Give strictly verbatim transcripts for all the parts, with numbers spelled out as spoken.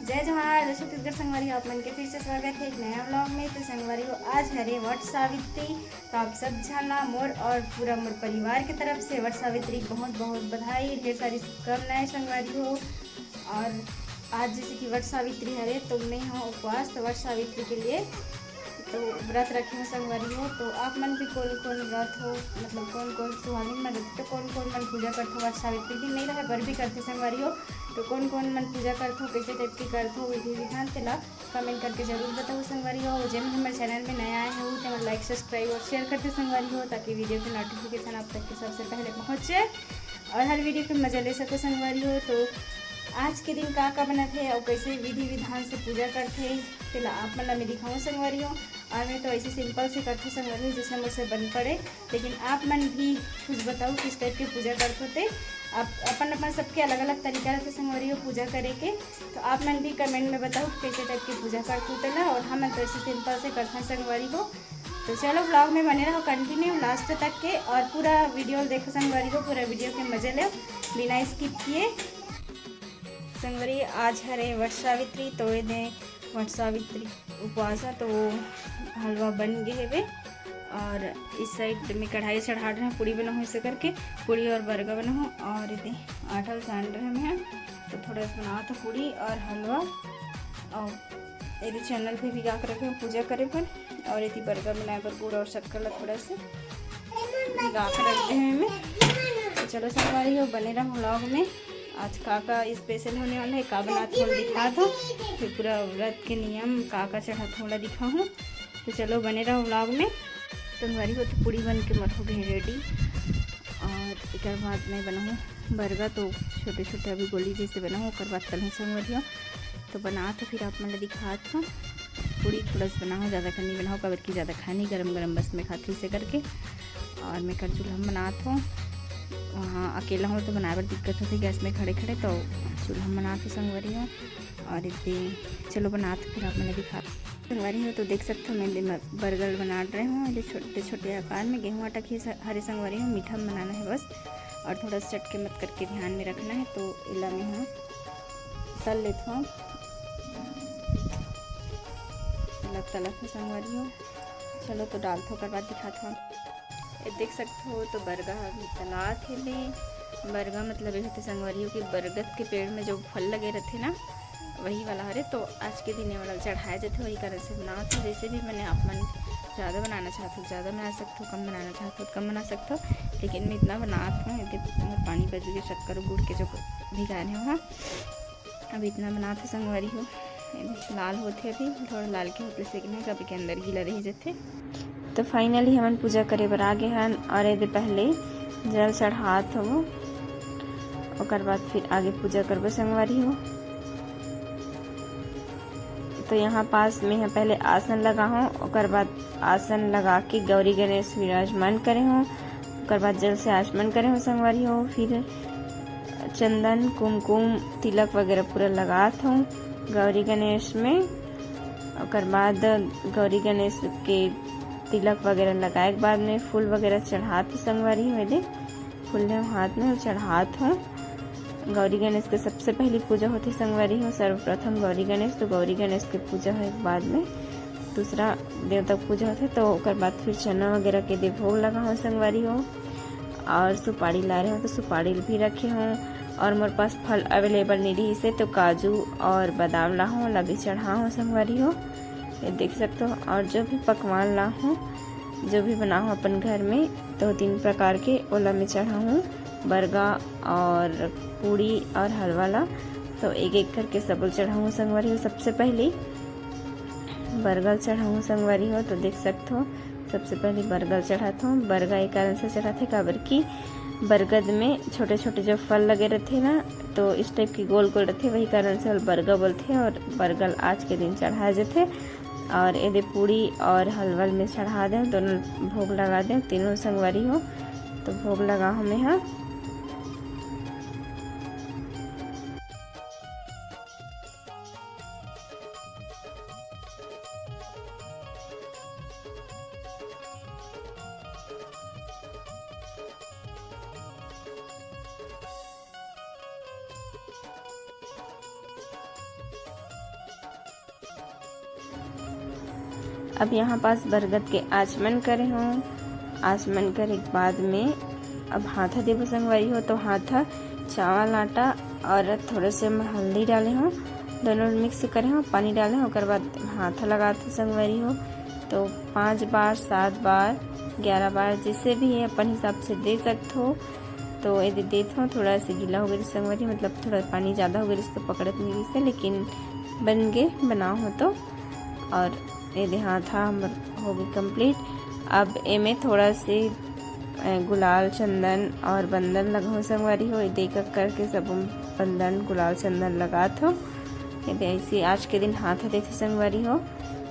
जय जोहार, जय छत्तीसगढ़ संगवारी हो, आप मन के फिर से स्वागत है एक नया व्लॉग में। तो संगवारी हो, आज हरे वट सावित्री, तो आप सब झन ला मोर और पूरा मोर परिवार के तरफ से वट सावित्री बहुत बहुत बधाई, ढेर सारी शुभकामनाएं संगवारी हो। और आज जैसे कि वट सावित्री हरे, तो मैं हूँ उपवास, तो वट सावित्री के लिए तो व्रत रखे हो संगवारी हो। तो आप मन भी कौन कौन व्रत हो, मतलब कौन कौन सुहागिन मन रथे, तो कौन कौन मन पूजा करथो वट सावित्री दिन, नहीं रहे बर भी करथे संगवारी हो। तो कौन कौन मन पूजा करथो, कैसे टाइप के करथो विधि विधान, तेला कमेंट करके जरूर बताओ संगवारी हो। जे मन हमर चैनल में नया आए हो, ते मन लाइक, सब्सक्राइब और शेयर करते संगवारी हो, ताकि वीडियो के नोटिफिकेशन आप तक के सबसे पहले पहुँचे और हर वीडियो के मजा ले सको संगवारी हो। तो आज के दिन का का बनत हे और कैसे विधि विधान से पूजा करथे, तेला आप मन ला मैं दिखाऊँ संगवारी हो। और मैं तो ऐसे सिंपल से करथों संगवारी हो, जैसे मोर से बन पड़े, लेकिन आप मन भी कुछ बताओ किस टाइप के पूजा करथो ते। आप अपन अपन सबके अलग अलग तरीका रहथे संगवारी हो पूजा करे के, तो आप मन भी कमेंट में बताओ कैसे टाइप के पूजा करथो तेला। और हमन तो ऐसे सिंपल से करथन संगवारी हो। तो चलो व्लॉग में बने रहो कंटिन्यू लास्ट तक के और पूरा वीडियो देखो संगवारी हो, पूरा वीडियो के मजे लो बिना स्किप किए। संगवारी आज हरे वट सावित्री, तो ये दे वट सावित्री उपवास है, तो वो हलवा बन गए हेबे। और इस साइड में कढ़ाई चढ़ा रहे हैं, पूड़ी बनाऊँ इसे करके, पूड़ी और बरगा बनाऊँ। और ये दे आटा सान रहे हैं, तो थोड़ा सा बनाओ तो पूड़ी और हलवा। और यदि चैनल पे भी गा के रखे हैं पूजा करे पर, और यदि बरगा बनाए पर गुड़ और शक्कर ला थोड़ा सा भिगा के रख दे हैं एमे। तो चलो संगवारी हो, बने रहो व्लॉग में। आज का का स्पेशल होने वाला है, का बनात हूँ दिखात हूँ, फिर पूरा व्रत के नियम का का चढ़ात हूँ ओला दिखाहूँ। तो चलो बने रहो व्लॉग में। संगवारी हो, तो पूड़ी बन के मोर हो गए रेडी। और एक बाद मैं बनाऊँ बरगा, तो छोटे छोटे अभी गोली जैसे बनाऊँ, ओकर बाद तलहूँ संगवारी हो। तो बनात हूँ, फिर आप मन ला दिखात हूँ। पूड़ी थोड़ा सा बनाओ, ज़्यादा कर नहीं बनाओ, काबर कि ज़्यादा खानी गरम गरम बस मैं खाती से करके। और मैं कर चूल्हा में बनात हूँ, वहाँ अकेला हूँ तो बनाए बर दिक्कत होती गैस में खड़े खड़े, तो चूल्हा में बनात हूँ संगवारी हो। और इतने चलो बनात हूँ, फिर आप मन ला दिखात हूँ संगवारी हो। तो देख सकते हो मैं बरगा बनात रहे हूँ, ये छोटे छोटे आकार में गेहूँ आटा के हरे संगवारी हो, मीठा में बनाना है बस। और थोड़ा सा चटके मत करके ध्यान में रखना है। तो एला मैं हाँ तल लेत हूँ, अलग तलत हूँ संगवारी हो। चलो तो डालत हूँ, ओकर बाद दिखात हूँ। ये देख सकते हो तो बरगा ह अभी तलात हे ले। बरगा मतलब ये होते संगवारी हो कि बरगद के पेड़ में जो फल लगे रहते ना, वही वाला हरे। तो आज के दिन ये वाला चढ़ाया जाते, वही कारण से बनावत हूँ। जैसे भी मैंने आप मन ज़्यादा बनाना चाहते हो ज़्यादा बना सकते हो, कम बनाना चाहते हो कम बना सकते हो, लेकिन मैं इतना बनात हूँ। ये देखो, पानी बच गया, शक्कर गुड़ के जो भिगाए रहे हो, हाँ। अब इतना बनात हूँ संगवारी हो, ये लाल होथे अभी, थोड़ा लाल के होते सेकना है, काबर के अंदर गीला रह जाथे। तो फाइनली हमन पूजा करे बर आ गए हन, और एदे पहले जल चढ़ात हवो, ओकर बाद फिर आगे पूजा करबो संगवारी हो। तो यहाँ पास में ह पहले आसन लगाहूँ, ओकर बाद आसन लगा के गौरी गणेश विराजमान करे हूँ, ओकर बाद जल से आचमन करे हूँ संगवारी हो। फिर चंदन, कुमकुम, तिलक वगैरह पूरा लगात हूँ गौरी गणेश में। ओकर बाद गौरी गणेश के तिलक वगैरह लगाए के बाद में फूल वगैरह चढ़ात हूँ संगवारी हो। एदे फूल ले हाथ में चढ़ात हूँ। गौरी गणेश के सबसे पहली पूजा होती संगवारी हो, सर्वप्रथम गौरी गणेश। तो गौरी गणेश के पूजा होए के बाद में दूसरा देवता के पूजा होथे, तो ओकर बाद फिर चना वगैरह के दे भोग लगा हो संगवारी हो। और सुपारी ला रहे हो तो सुपारी भी रखे हो, और मोर पास फल अवेलेबल नहीं रही से तो काजू और बादाम ला हो, ला भी चढ़ा हो संगवारी हो, ये देख सकते हो। और जो भी पकवान ला हो, जो भी बना हो अपन घर में, तो तीन प्रकार के ओला मैं चढ़ा हूँ, बरगा और पूड़ी और हलवा ला। तो एक एक करके सब चढ़ा हूँ संगवारी हो। सबसे पहले बरगा चढ़ा हूँ संगवारी हो, तो देख सकते हो सबसे पहले बरगा चढ़ात हूँ। बरगा ये कारण से चढ़ाते काबर कि बरगद में छोटे छोटे जो फल लगे रहते ना, तो इस टाइप के गोल गोल रहते, वही कारण से ओला बरगा बोलते। और बरगा आज के दिन चढ़ाए जाते। और एदे पूड़ी और हलवा ल में चढ़ा दे, दोनों भोग लगा दे, तीनों संगवारी हो। तो भोग लगा हमें हाँ। अब यहाँ पास बरगद के आचमन करे हों। आचमन करे के बाद में अब हाथा देबो संगवारी हो। तो हाथा चावल आटा और थोड़े से मैं हल्दी डाले हों, दोनों मिक्स करे हों, पानी डाले हों, ओकर बाद हाथा लगात हों संगवारी हो। तो पाँच बार, सात बार, ग्यारह बार, जैसे भी है अपन हिसाब से दे सकत हो। तो ये दे देत हों, थोड़ा से गीला हो गए संगवारी, मतलब थोड़ा पानी ज़्यादा हो गए तो पकड़त नहीं रहिसे, लेकिन बन गए बनाओ हो तो। और ये दे हाथा हमर हो गए कंप्लीट। अब एमे थोड़ा से अ, गुलाल चंदन और बंदन लगाओ संगवारी हो। ये दे एक एक करके सब बंदन गुलाल चंदन लगात हों। ये दे ऐसे आज के दिन हाथा देथे संगवारी हो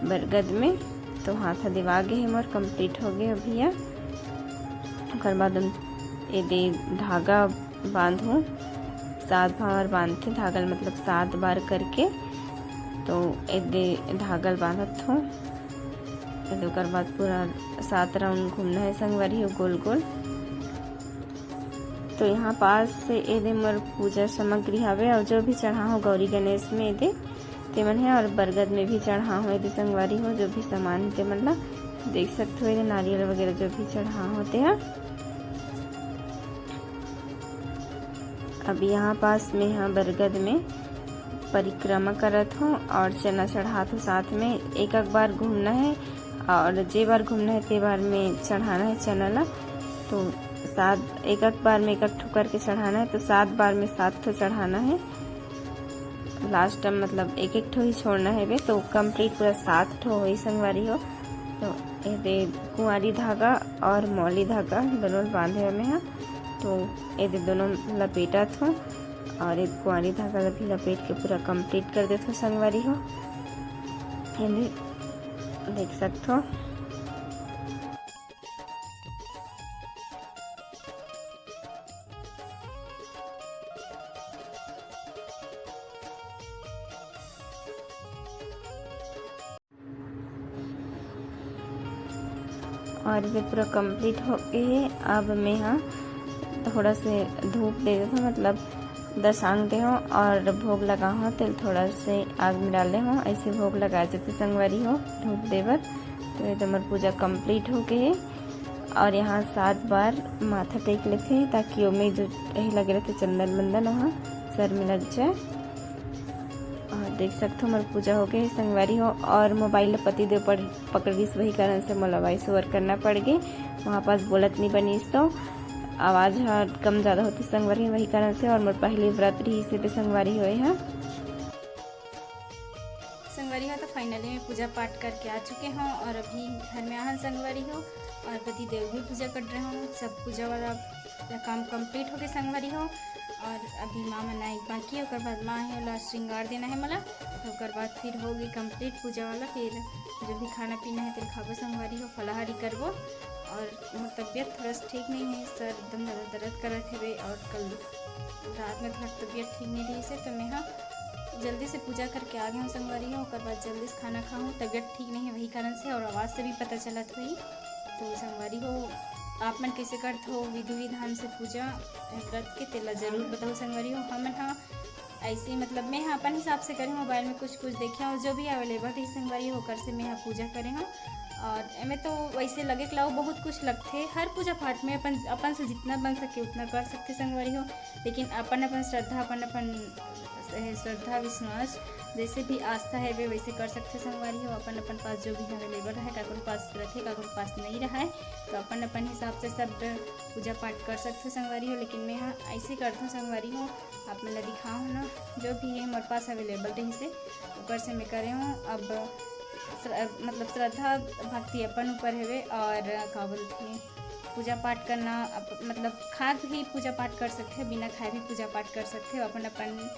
बरगद में। तो हाथा देवा गए हे मोर, कंप्लीट हो गए अभी ये। ओकर बाद हम ये दे धागा बांधहूँ, सात भांवर बांधथे धागा ल, मतलब सात बार करके। तो ये दे धागा ल बांधत हों। ये दे ओकर बाद पूरा सात राउंड घूमना है संगवारी हो गोल गोल। तो यहाँ पास से ये दे मोर पूजा सामग्री हवे और जो भी चढ़ा हों गौरी गणेश में ये दे तेमन है, और बरगद में भी चढ़ा हों ये दे संगवारी हो जो भी सामान है तेमन ला देख सकत हो। ये दे नारियल वगैरह जो भी चढ़ा हों ते हा। अब यहाँ पास में हा बरगद में परिक्रमा करत हों और चना चढ़ात हों साथ में। एक एक बार घूमना है और जे बार घूमना है ते बार में चढ़ाना है चना ला। तो सात, एक एक बार में एक एक ठो करके चढ़ाना है, तो सात बार में सात ठो चढ़ाना है। लास्ट टाइम मतलब एक एक ठो ही छोड़ना है बे, तो कंप्लीट पूरा सात ठो होई संगवारी हो। तो ये दे कुंवारी धागा और मौली धागा दोनों बांधे हों मैं हा। तो ये दे दोनों लपेटत हों और ये कुंवारी धागा ला भी लपेट के पूरा कंप्लीट कर देत हों संगवारी हो। ये दे देख सकत हो। और ये पूरा कंप्लीट हो गए हे। अब मैं हा थोड़ा से धूप दे देत हों, मतलब दसांग दे हों और भोग लगा हों, तेल थोड़ा से आग में डाले हों, ऐसे भोग लगा देथे संगवारी हो धूप दे बर। तो ये तो हमर पूजा कंप्लीट हो गए हे। और यहाँ सात बार माथा टेक लेथे, ताकि ओमे जो यही लगे रहथे चंदन बंदन, वहाँ सर में लग जाए। और देख सकत हो, हमर पूजा हो गए संगवारी हो। और मोबाइल ल पति देव पड़-, पकड़ गिस, वही कारण से मोला वॉइस ओवर करना पड़ गए। वहाँ पास बोलत नहीं बनिस, तो आवाज़ ह कम ज़्यादा होती संगवारी हो, वही कारण से। और मोर पहली व्रत रहिस हे संगवारी हो, ये हा संगवारी हो। तो फाइनली मैं पूजा पाठ करके आ चुके हों और अभी घर में आहन संगवारी हो, और पति देव भी पूजा कर रहे हों। सब पूजा वाला काम कंप्लीट हो गए संगवारी हो। और अभी माँ मन आए बाकी हे, ओकर बाद माँ हे, ओला श्रृंगार देना है मोला। तो ओकर बाद फिर हो गई कंप्लीट पूजा वाला। फिर जो भी खाना पीना है तेल खाबो संगवारी हो, फलाहारी करबो। और मोर तबीयत थोड़ा सा ठीक नहीं है, सर एकदम ज़्यादा दर्द करत हवे और कल रात में थोड़ा तबीयत ठीक नहीं रहिस हे, तो मैं हा जल्दी से पूजा करके आ गए हों संगवारी हो। ओकर बाद जल्दी से खाना खाहूँ, तबीयत ठीक नहीं है वही कारण से, और आवाज़ से भी पता चलत होही। तो संगवारी हो, आप मन कैसे करत हो विधि विधान से पूजा व्रत के, तेला जरूर बताओ संगवारी हो। हमन हा ऐसे ही, मतलब मैं हा अपन हिसाब से करे, मोबाइल में कुछ कुछ देखे हों, जो भी अवेलेबल रही संगवारी हो, ओकर से मैं हा पूजा करे हों। और एमे तो वैसे लगे के लाओ बहुत कुछ लगथे, हर पूजा पाठ में अपन, अपन से जितना बन सके उतना कर सकथे संगवारी हो। लेकिन अपन अपन श्रद्धा, अपन अपन श्रद्धा विश्वास, जैसे भी आस्था है वे वैसे कर सकथे संगवारी हो। अपन अपन पास जो भी अवेलेबल रहे, काकरो पास रथे, काकरो पास नहीं रहे, तो अपन अपन हिसाब से सब पूजा पाठ कर सकथे संगवारी हो। लेकिन मैं हा ऐसे करथों संगवारी हो, आप मन ला दिखाओ ना, जो भी है मोर पास अवेलेबल रहिस हे, ओकर से मैं करे हों। अब श्र-, मतलब श्रद्धा भक्ति अपन ऊपर हवे, और का बोलथे, पूजा पाठ करना अप-, मतलब खा के भी पूजा पाठ कर सकथे, बिना खाए भी पूजा पाठ कर सकथे, अपन अपन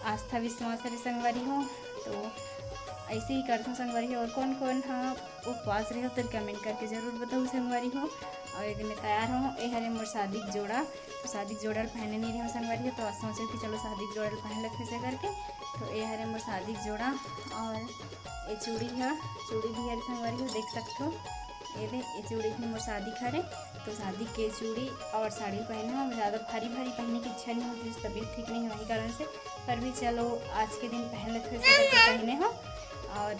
आस्था विश्वास हरे संगवारी हो। तो ऐसे ही करथों संगवारी हो। और कौन कौन हा उपवास रहे हो तो कमेंट करके जरूर बताओ संगवारी हो। और यदि मैं तैयार हों, ये हरे मोर शादी के जोड़ा, तो शादी के जोड़ा ल पहने नहीं रहे संगवारी हो, तो आज सोचे कि चलो शादी के जोड़ा ल पहन लेते से करके। तो ये हरे मोर शादी के जोड़ा, और ये चूड़ी है, चूड़ी भी हरे संगवारी हो, देख सकते हो। ये दे, ये चूड़ी भी मोर शादी के हरे, तो शादी के चूड़ी और साड़ी पहने हों। ज़्यादा भारी भारी पहने की इच्छा नहीं होती, तबीयत ठीक नहीं है वही कारण से, पर भी चलो आज के दिन पहन लेते से करके पहने हों। और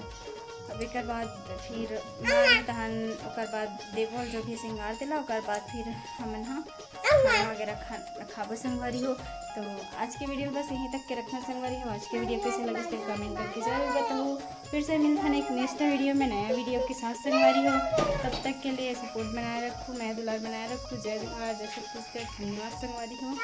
अब एकर बाद फिर मारन तहन ओकर बाद देबो जो भी सिंगार तेला, ओकर बाद फिर हमन ह खाना वगैरह खा, खाबो संगवारी हो। तो आज के वीडियो बस यहीं तक के रखना संगवारी हो। आज के वीडियो कैसे लगिस तेला कमेंट करके जरूर बताओ। फिर से मिलथन एक नेक्स्ट वीडियो में नया वीडियो के साथ संगवारी हो। तब तक के लिए सपोर्ट बनाए रखो, मया दुलार बनाए रखो। जय जोहार, जय छत्तीसगढ़। धन्यवाद संगवारी हो।